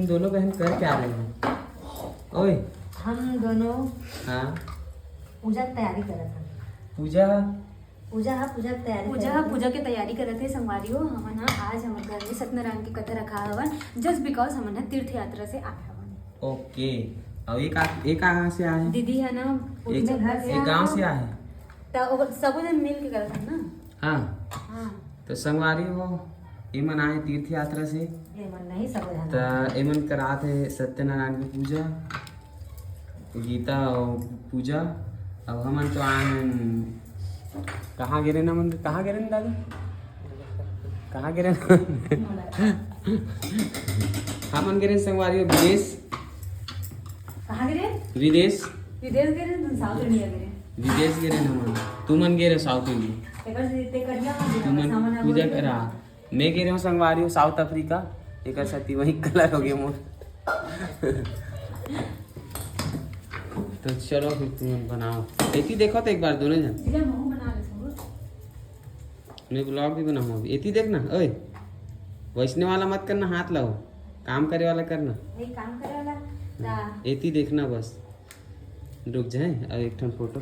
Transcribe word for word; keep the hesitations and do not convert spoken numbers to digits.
तुम दोनों बहन कर क्या रहे हो? ओए। हम दोनों हाँ। पूजा के तैयारी करत हन। पूजा? पूजा हा, पूजा के तैयारी पूजा करत हा, हन। पूजा के तैयारी करत हे संगवारी हो। हमन हा आज हमर घर में सत्यनारायण के कथा रखा हवन, just because हमन हा तीर्थ यात्रा से आए हवन। ओके। और ये का, ये कहाँ से आए हैं? दीदी है ना, ये, उनके घर से ये गांव से आए हैं? त ओकर सबो जन मिल के करत हन ना। हाँ। हाँ। तो संगवारी हो, एमन आए तीर्थ यात्रा से। एमन नहीं, सबो झन। त एमन करात हे सत्यनारायण की पूजा, गीता और पूजा। अब हमन तो आए हन, कहाँ गे रहेन हमन, कहाँ गे रहेन दादा? कहाँ गे रहेन? हमन गे रहेन संगवारी हो विदेश। कहाँ गे रहेन? विदेश। विदेश गे रहेन, तुम South India गे रहेन। विदेश गे रहेन हमन। तुमन गे रहे South India। एकर से ते करिया हो गया, तुमन सामान पूजा बोल करा। मैं गे रहे हूँ संगवारी हो South Africa, एकर साथी वही colour हो गया मोर। तो चलो फिर तुमन बनाओ। एती देखो तो एक बार दोनों जन। जिला महू बना ले सब। मैं vlog भी बनाऊँ अभी। एती देखना, ओए। वैसने वाला मत करना, हाथ लाओ। काम करे वाला करना। नहीं, काम करे वाला। हाँ, एती देखना बस। रुक जाए, और एक ठन फोटो।